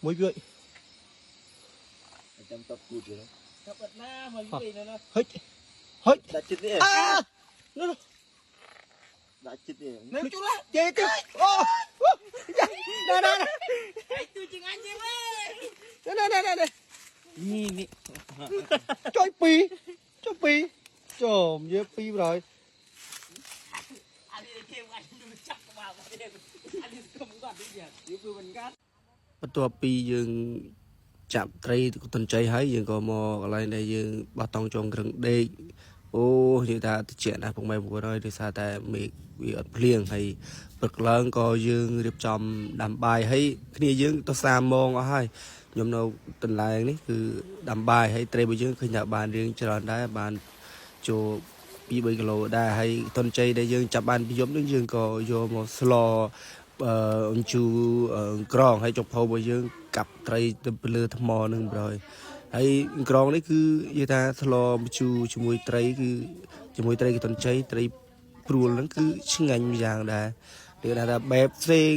មួយវា ចាំតបគូតទៀត ចាប់អត់ណាមកយីណា ហិចហិច ដាក់ចិត្តនេះ អានោះ ដាក់ចិត្តនេះ នៅជុល ជេទៅអូណាណាណា ឯងទូជាងអញទេវើយ ណាណាណា នេះនេះ ចុយពីរចុយពីរចូលយើពីរប្រហើយ អានេះគេអញនឹងចាប់ក្បាលមកទេអានេះគុំគាត់នេះយូរមិនកាត់ បន្ទាប់ពីយើងចាប់ត្រីទន្ជ័យហើយយើងក៏មកកន្លែងដែលយើងបោះតង់ចងក្រឹងដេកអូនិយាយថាតិចណាស់ពុកម៉ែបងប្អូនហើយដោយសារតែមេឃវាអត់ភ្លៀងហើយព្រឹកឡើងក៏យើងរៀបចំដាំបាយហើយគ្នាយើងទៅសាមងអស់ហើយខ្ញុំនៅកន្លែងនេះគឺដាំបាយហើយត្រីរបស់យើងឃើញថាបានរៀងច្រើនដែរបានចូល2 3គីឡូដែរហើយទន្ជ័យដែលយើងចាប់បានពីយប់នេះយើងក៏យកមកស្ល អឺអញ្ជូអឺក្រងហើយចុកផៅរបស់យើងកាប់ត្រីទៅពីលើថ្មនឹងប្រយហើយក្រងនេះគឺនិយាយថាស្លម្ជូរជាមួយត្រីគឺជាមួយត្រីកតុនជ័យត្រីព្រួលហ្នឹងគឺឆ្ងាញ់ម្យ៉ាងដែរគេថាបែបផ្សេង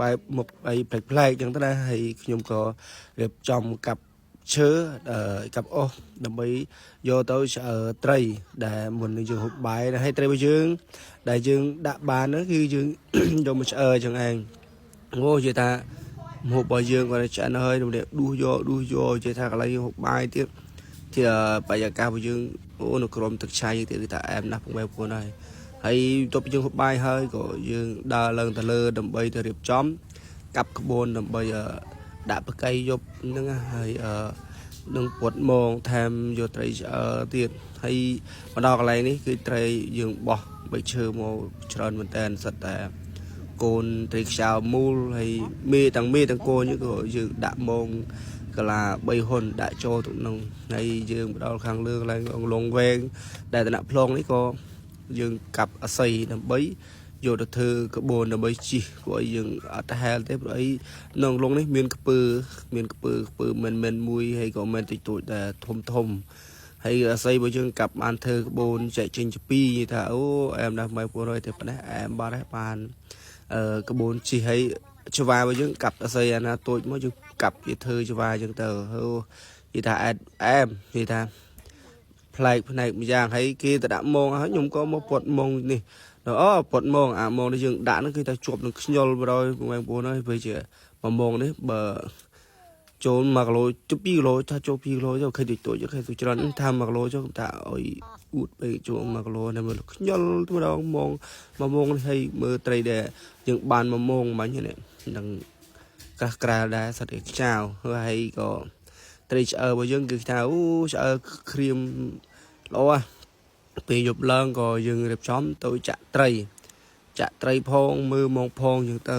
បែបមុខអីប្លែកៗចឹងទៅណាហើយខ្ញុំក៏រៀបចំកាប់ឈើអឺកាប់អស់ដើម្បីយកទៅឆ្អើត្រី ដែលមុននឹងយើងហូបបាយណាហើយត្រីរបស់យើង ដែលយើងដាក់បានហ្នឹងគឺយើង យកមកឆ្អើចឹងឯងអូនិយាយថាម្ហូបរបស់យើងគាត់ឆ្អិនហើយរំលែកដួសយកដួសយកនិយាយថាកន្លែងយើងហូបបាយទៀតជាបរិយាកាសរបស់យើងអូនៅក្រោមទឹកឆៃទៀតគឺថាអែមណាស់ពុកម៉ែបងប្អូនហើយហើយបន្ទាប់ពីយើងហូបបាយហើយក៏យើងដើរឡើងទៅលើដើម្បីទៅរៀបចំកាប់ក្បូនដើម្បីអឺដាក់បកៃយប់ហ្នឹងណាហើយអឺនឹងពត់មងថែមយកត្រីឆ្អើទៀតហើយមកដល់កន្លែងនេះគឺត្រីយើងបោះ បីឈើមកច្រើនមែនតើសិតតែកូនត្រីខ្ចៅមូលហើយមេទាំងមេទាំងកូនយើងក៏យើងដាក់មងកាឡា3ហ៊ុនដាក់ចូលទៅក្នុងហើយយើងមកដល់ខាងលើកន្លែងអង្លងវែងដែលតំណាក់ផ្លងនេះក៏យើងកាប់អស័យដើម្បីយកទៅធ្វើក្បូនដើម្បីជីកព្រោះអីយើងអត់ហែលទេព្រោះអីនៅអង្លងនេះមានខ្ពើមានខ្ពើខ្ពើមិនមែនមួយហើយក៏មិនតិចតួចដែរធំធំ ហើយអាស័យបើយើងកាប់បានធ្វើក្បូនចែកចេញជាពីរនិយាយថាអូអែមណាស់ម៉ែពូរយតែប៉ុណ្ណេះអែមបាត់ហើយបានអឺក្បូនជីហើយច្វាបើយើងកាប់អាស័យអាណាតូចមកយើងកាប់ជាធ្វើច្វាអញ្ចឹងទៅអូនិយាយថាអែតអែមនិយាយថាប្លែកផ្នែកម្យ៉ាងហើយគេទៅដាក់មងហើយខ្ញុំក៏មកពត់មងនេះដល់អូពត់មងអាមងនេះយើងដាក់ហ្នឹងគឺថាជាប់នឹងខ្ញុលបរយបងប្អូនហើយព្រោះជាមួយមងនេះបើ ចូល1គីឡូជិត2គីឡូថាចូល2គីឡូទៅឃើញតិចតួចឃើញទៅច្រើនថា1គីឡូចុះថាឲ្យអួតពេកចូល1គីឡូណាមើលខ្ញុលទៅម្ដងមងមួយមងនេះឲ្យមើលត្រីដែលយើងបានមួយមងមិញនេះនឹងក្រាស់ក្រាលដែរសត្វឯខ្ចៅហើយក៏ត្រីឆ្អើរបស់យើងគឺថាអូឆ្អើក្រៀមល្អហ่ะពេលយប់ឡើងក៏យើងរៀបចំទៅចាក់ត្រី ចាក់ត្រីផងមើលមងផងអញ្ចឹងទៅ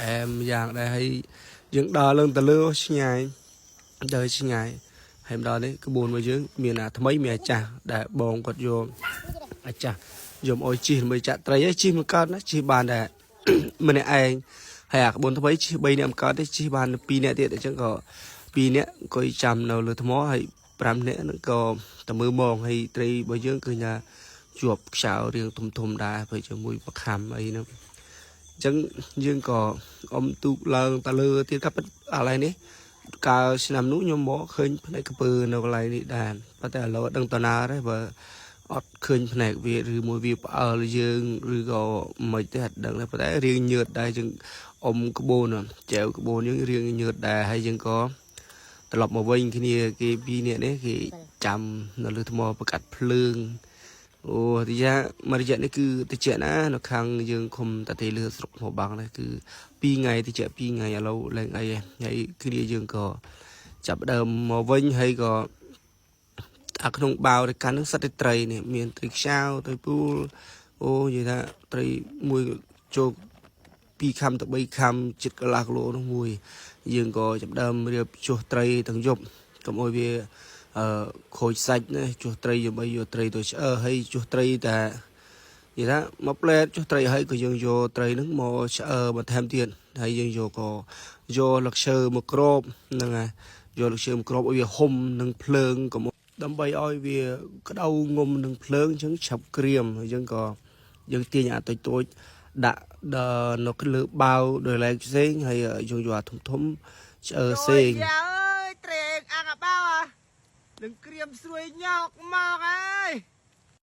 អែមយ៉ាងដែរហើយ យើងដើរឡើងទៅលើឆ្ងាយដើរឆ្ងាយហើយម្ដងនេះក្បួនរបស់យើងមានអាថ្មីមានអាចាស់ដែលបងគាត់យកអាចាស់យកមកឲ្យជីដើម្បីចាក់ត្រីហើយជីមកកើតណាជីបានតែ ម្នាក់ឯងហើយអាក្បួនថ្មីជី3នាក់មកកើតទេជីបាន2នាក់ទៀតអញ្ចឹងក៏2នាក់អង្គុយចាំនៅលើថ្មហើយ5នាក់ហ្នឹងក៏តែមើលមងហើយត្រីរបស់យើងឃើញថាជាប់ខ្យល់រៀងធំធំៗដែរព្រោះជាមួយប្រខាំអីហ្នឹង អញ្ចឹងយើងក៏អុំទូកឡើងទៅលើទៀតក៏ពិតកន្លែងនេះកាលឆ្នាំនោះខ្ញុំមកឃើញផ្នែកកពើនៅកន្លែងនេះដែរប៉ុន្តែឥឡូវអត់ដឹងតាណាទេបើអត់ឃើញផ្នែកវាឬមួយវាផ្អើលយើងឬក៏មិនទេអត់ដឹងទេប៉ុន្តែរៀងញើតដែរយើងអុំក្បូនចែវក្បូនយើងរៀងញើតដែរហើយយើងក៏ត្រឡប់មកវិញគ្នាគេពីរនាក់នេះគេចាំនៅលើថ្មប្រកាត់ភ្លើង អូរយៈមួយរយៈនេះគឺតិចណានៅខាងយើងឃុំតាទេលឺស្រុកមកបាំងនេះគឺ2ថ្ងៃតិច2ថ្ងៃឥឡូវឡើងអីហើយគ្នាយើងក៏ចាប់ដើមមកវិញហើយក៏អាក្នុងបាវទៅកាន់នឹងសិតតែត្រីនេះមានត្រីខ្ចៅត្រីពូលអូនិយាយថាត្រីមួយចូល2ខាំទៅ3ខាំចិត្តកន្លះគីឡូនោះមួយយើងក៏ចាប់ដើមរៀបចុះត្រីទាំងយប់កុំឲ្យវា អឺខូចសាច់ណាចុះត្រីដើម្បីយកត្រីទៅឆ្អើហើយចុះត្រីតែនិយាយថាមកផ្លែតចុះត្រីហើយក៏យើងយកត្រីហ្នឹងមកឆ្អើបន្ថែមទៀតហើយយើងយកក៏យកលក្ឈើមកគ្របហ្នឹងហើយយកលក្ឈើមកគ្របឲ្យវាហុំនឹងភ្លើងកុំដើម្បីឲ្យវាក្តៅងុំនឹងភ្លើងអញ្ចឹងឆាប់ក្រៀមហើយយើងក៏យើងទាញអាតូចតូច ដាក់ដល់នៅលើបាវដោយឡែកផ្សេងហើយយើងយកអាធំធំឆ្អើផ្សេង យ៉ាអើយត្រេងអាងអាបោអានឹងក្រៀមស្រួយញោកមកអើយ។